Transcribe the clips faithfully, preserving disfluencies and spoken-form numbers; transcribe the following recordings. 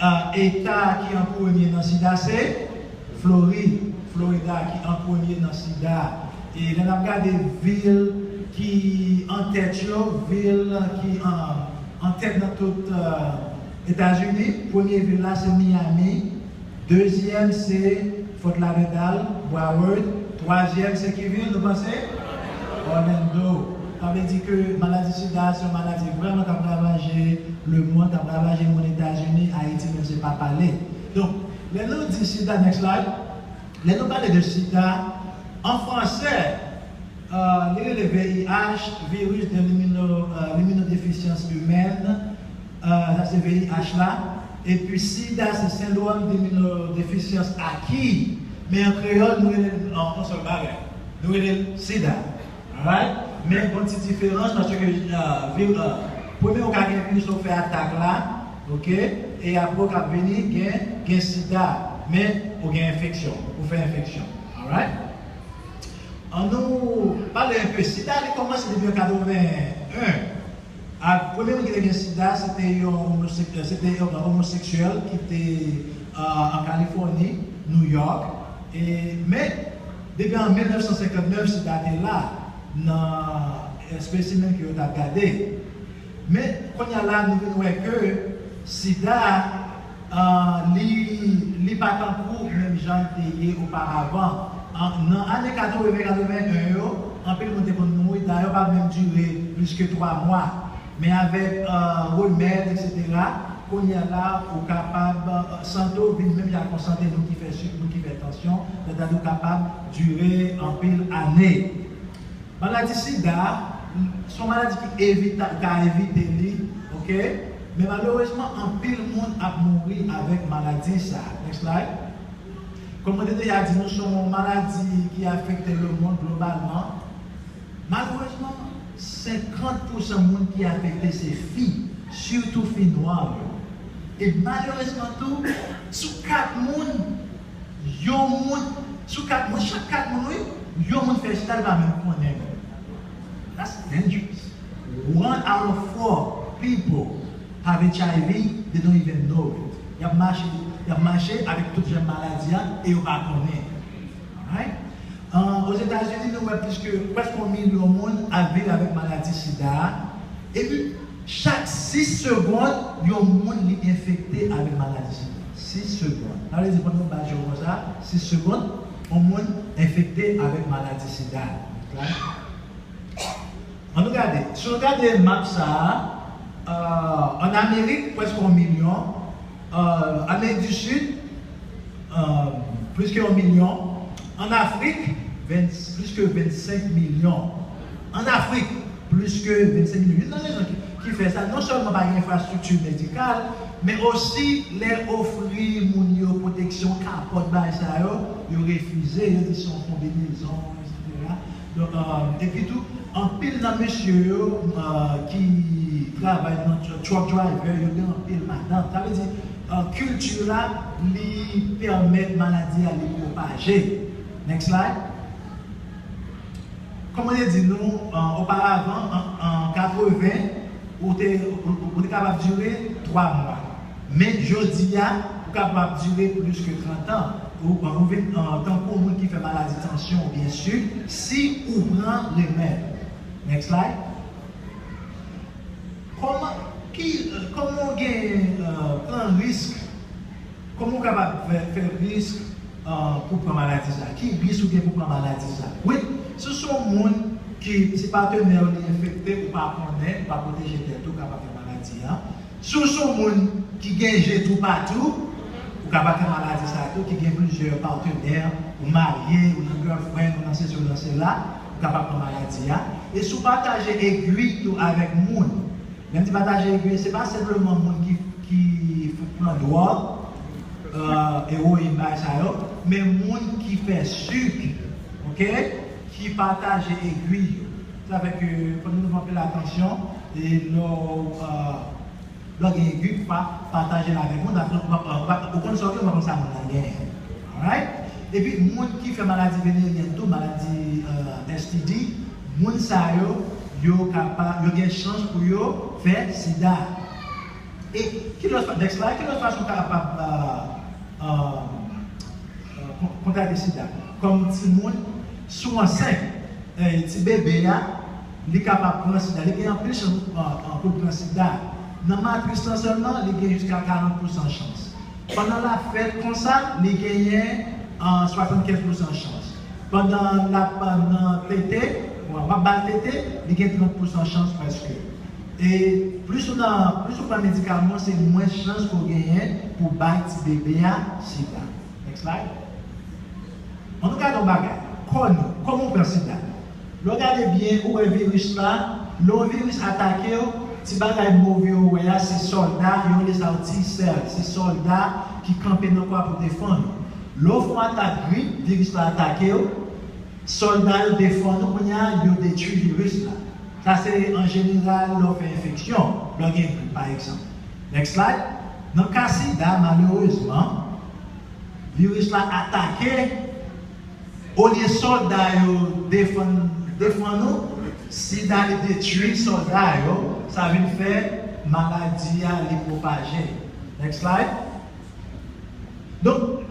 Eta ki an premye nan sida se Florid. Florida ki an premye nan sida. E lè n ap gade vil ki an tèt yo, vil ki an, an tèt nan tout Etazini, premye vil la se Miami, dezyèm se Fort Lauderdale, Broward, twazyèm se ki vil nou panse? Orlando. Sa vle di ke maladi sida se yon maladi vrèman k ap ravaje lemonn, k ap ravaje moun Etazini, Ayiti menm se pa pale. Donk, lè nou di sida, next slide, lè nou pale de sida, an fransè, li rele V I H, virus de l'immuno- euh, l'immunodéficience humaine, sa se V I H la. Epi sida se syndrome d'immunodéficience acquis, men an kreyòl nou rele l yon sèl bagay, nou rele l sida. Alright? Men gon ti diferans paske premye ou ka gen viris ou fè atak la, oke, e apre ou ka vini gen, gen sida, men ou gen enfeksyon, ou fè enfeksyon. Alright? An nou pale enpe. Sida li kòmanse depi an katreven en. A, premye moun ki te gen sida se te yon omoseksyèl ki te an Kalifòni, New York. E, men, depi an mil nèf san senkant nèf sida te la nan espesimen ke yo t ap gade. Men, kounye a la, nou vin wè ke sida, li, li pa tankou menm jan l te ye oparavan. Nan ane katreven, katreven en yo, anpil moun te konn mouri, dayè pa menm dire plis ke twa mwa. Men avèk remèd, etsetera, kounye a la, ou kapab, sante w vin menm jan ak yon sante moun ki fè sik, moun ki fè tansyon, sètadi ou kapab dire anpil ane. Maladi sida, se yon maladi ki evita, ou ka evite li, oke? Men malerezman, anpil moun ap mouri avèk maladi sa. Next slide. Kòm mwen te deja di nou, se yon maladi ki afekte lemonn globalman. Malerezman, senkant pousan moun ki afekte se fi, sitou fi nwa yo. E malerezman tou, sou kat moun, yon moun, sou kat moun, chak kat moun, wi, yon moun fè sida, li pa menm konnen. That's dangerous. One out of four people have H I V, they don't even know it. Y ap mache, y ap mache avèk tout jèm maladi a e yo pa konnen. Alright? Ozetazini, nou wè plis ke, prèske yon milyon moun ap viv avèk maladi sida a. Epi, chak sis segonn, yon moun li enfekte avèk maladi sida. Sis segonn. Sa vle di, pandan yon baz yo konsa, sis segonn, yon moun enfekte avèk maladi sida. An nou gade, si nou gade map sa a, ann Amerik, prèske yon milyon, Amerik di Sid, plis ke yon milyon, ann Afrik, plis ke vennsenk milyon. Ann Afrik, plis ke vennsenk milyon. Youn nan rezon ki, ki fè sa, non sèlman pa gen enfrastrikti medikal, men osi lè ofri moun yo pwoteksyon, kapòt, bagay sa yo, yo refize, yo di se yon konbinezon, etsetera. Donk, epi tou, anpil nan mesye yo ki travay nan truck driver, yo gen anpil madanm. Sa vle di, kilti la, li pèmèt maladi a li pwopaje. Next slide. Kòm mwen te di nou, oparavan, an katreven, ou te, ou te kapab dire twa mwa. Men jodi a, ou kapab dire plis ke trant an. Ou, ou vin tankou moun ki fè maladi tansyon oubyen sik, si ou pran remèd. Next slide. Kòman, ki, kòman w gen, pran risk? Kòman w kapab fè, fè risk pou pran maladi sa? Ki risk ou gen pou pran maladi sa? Wi, si w se yon moun ki, si patnè w li enfekte, ou pa konnen, ou pa pwoteje tèt ou, ou kapab fè maladi a. Si w se yon moun ki gen je toupatou, ou kapab fè maladi sa tou, ki gen plizyè patnè, ou marye, ou nan girlfriend, ou nan sesi, ou nan sela, ou kapab pran maladi a. E si w pataje egwi tou avèk moun, lè m di pataje egwi, se pa senpleman moun ki, ki pran dwòg, ewoyin, bagay sa yo, men moun ki fè sik, oke, ki pataje egwi yo. Sa fè ke fò nou fè anpil atansyon, e lè w, lè w gen egwi, pa pataje l avèk moun, ou konn sa w gen, ou pa konn sa moun nan genyen. Alright? Epi, moun ki fè maladi veneryèn tou, maladi S T D, moun sa yo, yo kapab, yo gen chans pou yo fè sida. E ki lòt fa- next slide, ki lòt fason kapab uh, uh, uh, kontrate sida? Kòm timoun, si w ansent, eh, ti bebe a, li kapab pran sida. Li gen anpil chans uh, uh, pou l pran sida. Nan matris lan sèlman, li gen jiska karant pousan chans. Pandan l ap fèt konsa, li genyen uh, swasannkenz pousan chans. Pandan l ap nan tete, w ap ba l tete, li gen trant pousan chans prèske. E plis ou nan, plis ou pran medikaman, se mwens chans ke w genyen pou bay ti bebe a sida. Next slide. Ann nou gade yon bagay. Kò nou, kòman w pran sida? Lè w gade byen, ou wè viris la, lè yon viris atake w, ti bagay move ou wè a, se sòlda, yo rele sa yo T-cell, se sòlda ki kanpe nan kò a pou defann ou. Lè w fè yon atak grip, viris la atake w, sòlda yo defann ou, kounye a, yo detwi viris la. Sa se an jeneral lè w fè enfeksyon, lè w gen grip, pa egzanp. Next slide. Nan ka sida, malerezman, viris la atake, olye sòlda yo defann, defann ou, sida li detwi sòlda yo, sa vin fè maladi a li pwopaje. Next slide. Donk,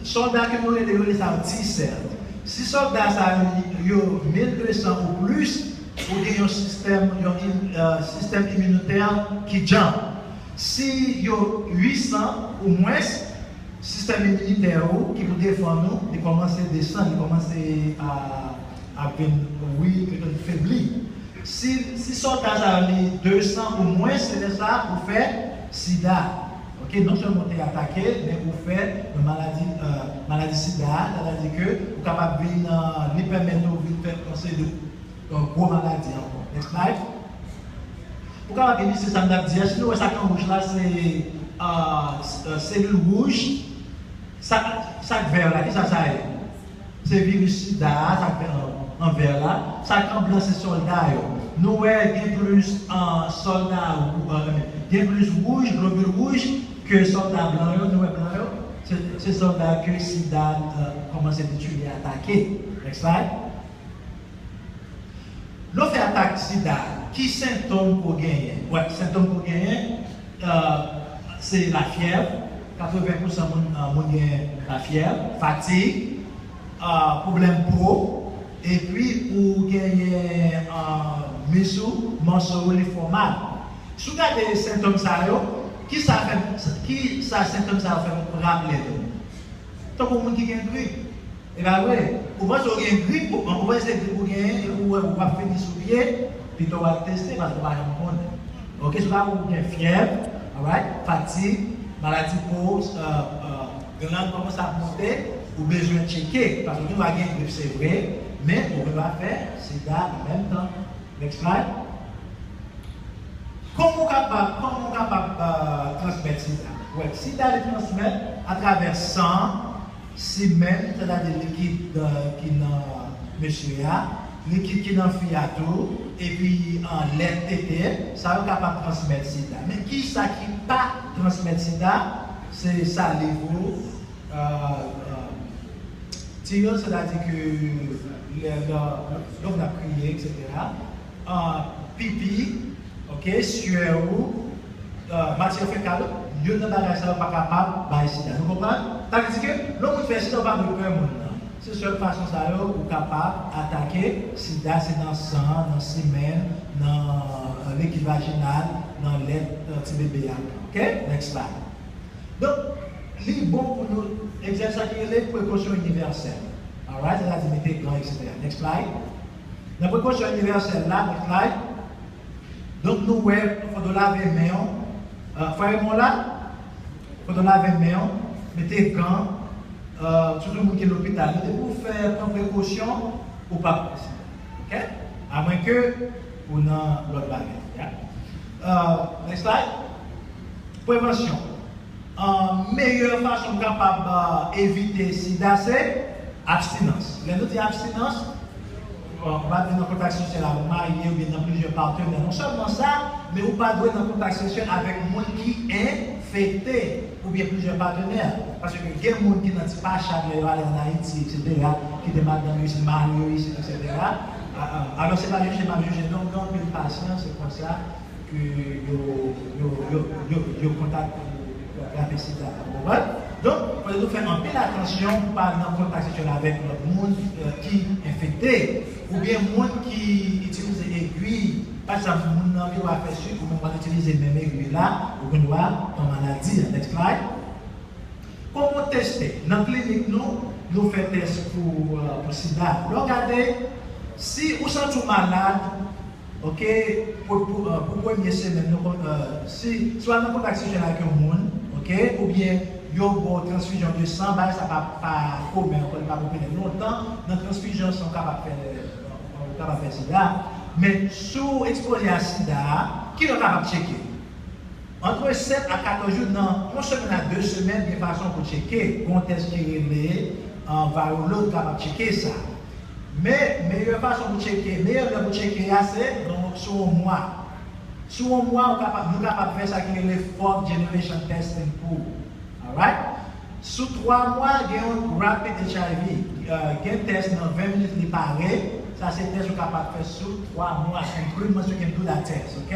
sòlda ke nou rele, yo rele sa yo T-cell. Si sòlda sa yo, yo mil de san ou plis, ou gen yon sistèm, yon im- uh, sistèm iminitè ki djanm. Si yo uit san ou mwens, sistèm iminitè ou ki pou defann ou, li kòmanse desann, li kòmanse a, ap vin, wi, li vin febli. Si, si sòlda sa yo li de san ou mwens, se lè sa ou fè sida. Ok, non sèlman ou te atake, men ou fè yon maladi, uh, maladi sida, sètadi ke ou kapab vin, uh, li pèmèt ou vin fè yon seri de yon gwo maladi ankò. Next slide. Pou kapab ilistre sa m t ap di a, si nou wè sa k an wouj la, se uh, s- uh, selil wouj. Sa, sa k vè la, ki sa sa ye? Se viris sida a, sa k vè an, an vè la. Sa k an blan, se sòlda yo. Nou wè gen plis uh, sòlda, uh, gen plis wouj, globil wouj, ke sòlda blan yo. Nou wè blan yo, se, se sòlda ke sida uh, kòmanse detwi, atake. Next slide. Lè w fè atak sida, ki sentòm ke w genyen? Wè, sentòm ke w genyen, uh, se lafyèv, katreven pousan moun, uh, moun gen lafyèv, fatig, uh, pwoblèm po, epi ou genyen uh, mis ou, mòso ou li fè w mal. Si w gade sentòm sa yo, ki sa fè, ki sa sentòm sa yo fè raple nou? Tankou moun ki gen grip. E pa vre? Ou panse ou gen grip, ou, ou panse se grip ou genyen, epi ou wè ou ap fini sou pye, pito w al teste, paske ou pa janm konnen. Ok, sou la ou gen fyèv, alright, fatig, maladi po, uh, uh, glann kòmanse ap monte, ou bezwen tcheke, paske ou gen dwa gen grip, se vre, men ou gen dwa fè sida an menm tan. Next slide. Kòman ou kapab, kòman ou kapab uh, transmèt sida? Wè, sida li transmèt atravè san, simèn, sètadi likid uh, ki nan mesye a, likid ki nan fi a tou, epi uh, lèt tete, sa yo kapab transmèt sida. Men ki sa ki pa transmèt sida? Se saliv ou, uh, uh, tears, sètadi ke lè, lè, lè w ap kriye, etsetera. Uh, pipi, ok, syè ou, uh, matyè fekal, youn nan bagay sa yo pa kapab bay sida. Nou konprann? Sa vle di ke lè yon moun fè sida, ou pa dwe pè moun nan. Se sèl fason sa yo ou kapab atake sida, se nan san, nan simèn, nan uh, likid vajinal, nan lèt uh, ti bebe a. Ok? Next slide. Donk, li bon pou nou egzèse sa ki rele prekosyon inivèsèl. Alright? Sètadi mete gan, etsetera. Next slide. Nan prekosyon inivèsèl la, next slide. Donk, nou wè, fòk w lave men w. Uh, frè Raymond la, fòk w lave men w, mete gan, uh, sitou moun ki lopital. Depi w fè pran prekosyon, ou p ap pran sida. Ok? Amwenke ou nan lòt bagay. Yeah? Uh, next slide. Prevansyon. Uh, meyè fason w kapab uh, evite sida se abstinans. Lè nou di abstinans, bon, ou pa dwe nan kontak seksyèl avèk marye oubyen nan plizyè patenè. Non sèlman sa, men ou pa dwe nan kontak seksyèl avèk moun ki enfekte oubyen plizyè patenè. Paske gen moun ki nan ti pachad lè yo ale ann Ayiti, etsetera, ki te madanm yo isit, mari yo isit, etsetera. A, a, alò se pa jije m ap jije non, gen anpil pasyan, se konsa. yo, yo, yo, yo, yo kontak pou trape sida, w konprann? Donk, fòk nou fè anpil atansyon pou pa al nan kontak seksyèl avèk lòt moun, euh, ki enfekte, oubyen moun ki itilize egwi. Pa egzanp, moun nan gen dwa fè sik, ou menm w al itilize menm egwi la, ou gen dwa pran maladi a. Next slide. Kòman w teste? Nan klinik nou, nou fè tès pou, euh, pou sida. Lè w gade, si ou santi w malad, ok, pou, pou, euh, pou premye semèn, nou, euh, si, si w al nan kontak seksyèl avèk yon moun, ok, oubyen yo ba w transfizyon de san, bagay sa pa, pa komen ankò, li pa popilè. Lontan, nan transfizyon san, w kapab fè, w kapab fè sida. Men, si w ekspoze a sida, kilè w kapab tcheke? Antre sèt a katòz jou, nan yon semèn a de semèn, gen fason pou tcheke. Gen yon tès ki rele, euh, viral load, kapab tcheke sa. Men, meyè fason pou tcheke, meyè lè pou tcheke a, se nan, sou yon mwa. Sou yon mwa, ou kapab, nou kapab fè sa ki rele fourth generation testing pou. Alright? Sou twa mwa, gen yon rapid H I V. Euh, gen tès nan ven minit, li pare. Sa se tès ou kapab fè sou twa mwa. And three months you can do that test, ok?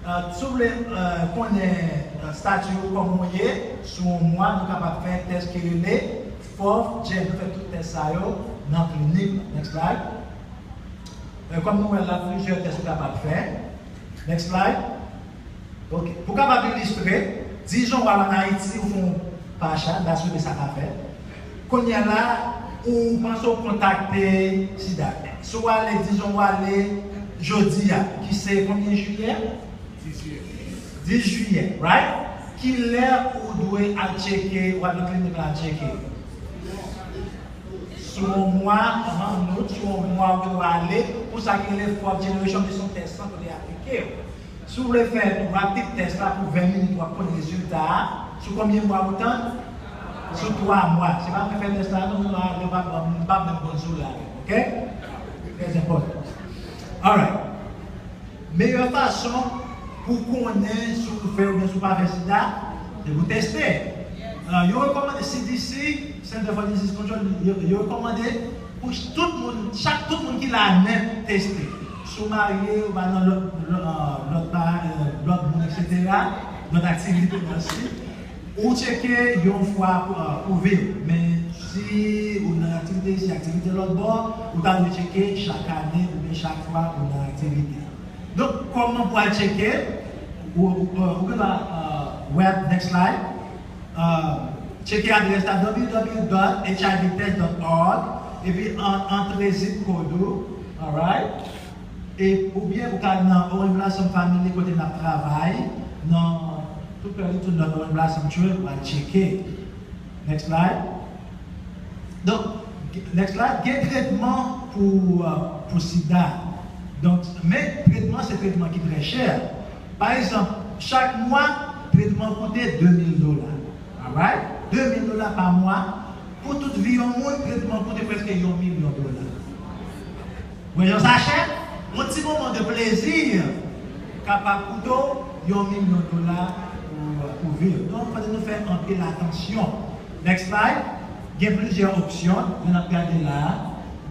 Euh, si w vle, euh, konnen, euh, stati w kòman w ye, sou yon mwa, nou kapab fè tès ki rele fourth gen. Nou fè tout tès sa yo nan klinik. Next slide. Euh, kòm nou wè la, plizyè tès ou kapab fè. Next slide. Ok. Pou kapab ilistre, dizon w al ann Ayiti, ou fè yon pa cha, that's really sa k ap fèt. Kounye a la, ou panse w kontakte sida. Si w ale, dizon w ale jodi a, ki se konbyen jiyè? Dis jiyè, right? Kilè ou dwe al tcheke, w al nan klinik la al tcheke? Sou yon mwa, an out, sou yon mwa, ou gen dwa ale pou sa ki rele fourth generation, ki se yon tès san kote y aplike w. Si w vle fè rapid tès la pou ven minit, w ap konn rezilta a. Sou konbyen mwa ou tann? Sou twa mwa. Se pa mwen fè tès la, non, non, non, pa, pa, pa menm konn sou la, ok? Trè enpòtan. Alright. Meyè fason pou konnen si w fè oubyen si w pa fè sida, se pou teste. Ah, yo rekòmande, C D C, Center for Disease Control, yo, yo rekòmande pou ch-, tout moun, chak tout moun ki la nèt teste. Si w marye, ou pa nan lòt, lòt, ah, lòt pa, euh, lòt moun, et cetera, lòt aktivite, mèsi. Ou tcheke yon fwa pou, euh, pou vi w. Men si ou nan aktivite isi, aktivite lòt bò, ou ta dwe tcheke chak ane oubyen chak fwa ou nan aktivite. Donk, kòman pou al tcheke? Ou, ou, euh, ou gen dwa, euh, wè, next slide. Euh, tcheke adrès la, W W W dot H I V test dot org, epi an, antre zip kòd ou, alright? E, oubyen ou ka al nan Orange Blossom Family kote n ap travay, nan tout pè retoun nan Orange Blossom Trail, ou al tcheke. Next slide. Donk, next slide, gen tretman pou, euh, pou sida. Donk, men tretman, se tretman ki trè chè. Pa egzanp, chak mwa, tretman koute de mil dola. Alright? De mil dola pa mwa. Pou tout vi yon moun, tretman koute prèske yon milyon dola. Ou wè jan sa chè? Yon ti moman de plezi kapab koute w yon milyon dola pou, pou viv. Donk, fòk nou fè anpil atansyon. Next slide. Gen plizyè opsyon, nou ap gade la.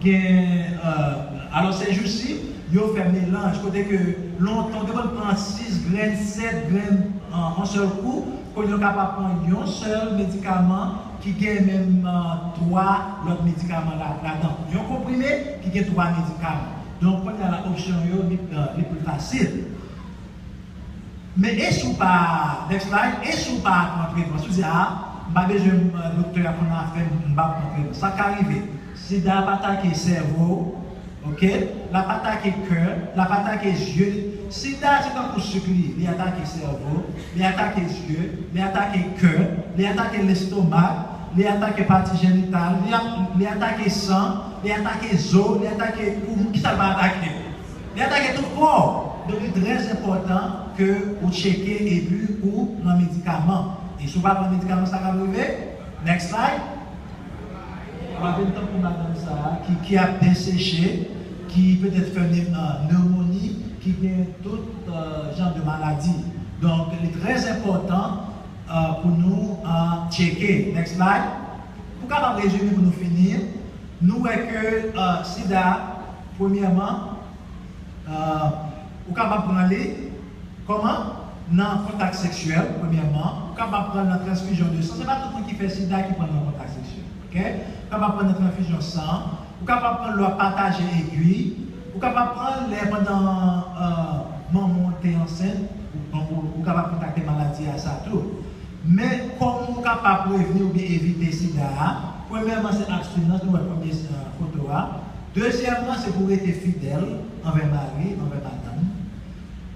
Gen, euh, alò, sejousi, yo fè melanj. Kote ke lontan, ou te konn pran sis grenn, sèt grenn, euh, yon sèl kou. Kounye a, ou kapab pran yon sèl medikaman ki gen menm, euh, twa lòt medikaman la, ladan. Yon konprime ki gen twa medikaman. Donk, kounye a la, opsyon yo, li, euh, li pli fasil. Men e si w pa, next slide, e si w pa pran tretman? Si w di, "A, m pa bezwen, euh, doktè a konn afè m, m pa pran tretman." Sa ka rive. Sida ap atake sèvo, ok? L ap atake kè, l ap atake zye. Sida se tankou sik li ye. Li atake sèvo, li atake zye, li atake kè, li atake lestomak, li atake pati jenital, li ap, li atake san, li atake zo, li atake poumon. Kisa l pa atake? Li atake tout kò w. Donk, li trè enpòtan ke ou tcheke epi ou pran medikaman. E si w pa pran medikaman, sa ka rive? Next slide. Ou ap vin tankou madanm sa a ki, ki ap deseche, ki petèt fè ne-, euh, nemoni, ki gen tout, euh, jan de maladi. Donk, li trè enpòtan, euh, pou nou, euh, tcheke. Next slide. Pou kapab rezime, pou nou fini, nou wè ke, euh, sida, premyèman, euh, ou kapab pran li, Kòman? Nan kontak seksyèl, premyèman, ou kapab pran l nan transfizyon de san. Se pa tout moun ki fè sida ki pran l nan kontak seksyèl. Oke? Ou kapab pran l nan transfizyon san. Ou kapab pran l lè w ap pataje egwi. Ou kapab pran l lè pandan euh, manman w te ansent. Ou, ou, ou kapab kontakte maladi a sa tou. Men kòman ou kapab prevni oubyen evite sida a? Premyèman, se abstinans, nou wè premye euh, foto a. Dezyèmman, se pou w rete fidèl anvè mari, anvè madanm.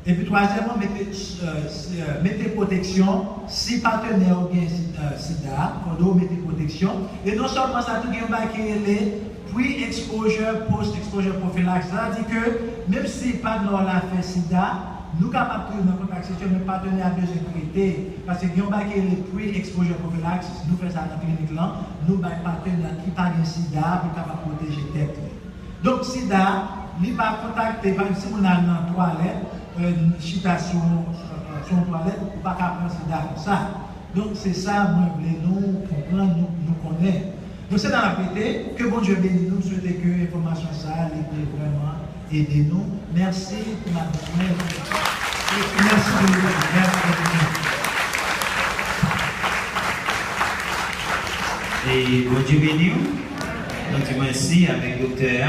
Epi twazyèmman, mete, euh, si, euh, mete pwoteksyon si patenè ou gen si- euh, sida, fòde w mete pwoteksyon. E non sèlman sa, tou gen yon bagay ki rele pre-exposure, post-exposure prophylaxis. Sa vle di ke menm si patnè w la fè sida, nou kapab toujou nan kontak seksyèl, men patenè a bezwen trete. Paske gen yon bagay ki rele pre-exposure prophylaxis. Nou fè sa nan klinik lan, nou bay patenè ki pa gen sida pou l kapab pwoteje tèt li. Donk, sida, li pa kontakte, pa egzanp, si moun al nan twalèt, euh, chita sou, euh, sou yon twalèt, ou pa ka pran sida konsa. Donk, se sa mwen vle nou konprann, nou, nou konnen. Donk, se la n ap rete, ke Bondye beni nou, m swete ke enfòmasyon sa a, li te vrèman ede nou. Mèsi pou madanm mwen. Mèsi pou nou. Mèsi pou nou. E Bondye beni w. Nou di mèsi avèk doktè a.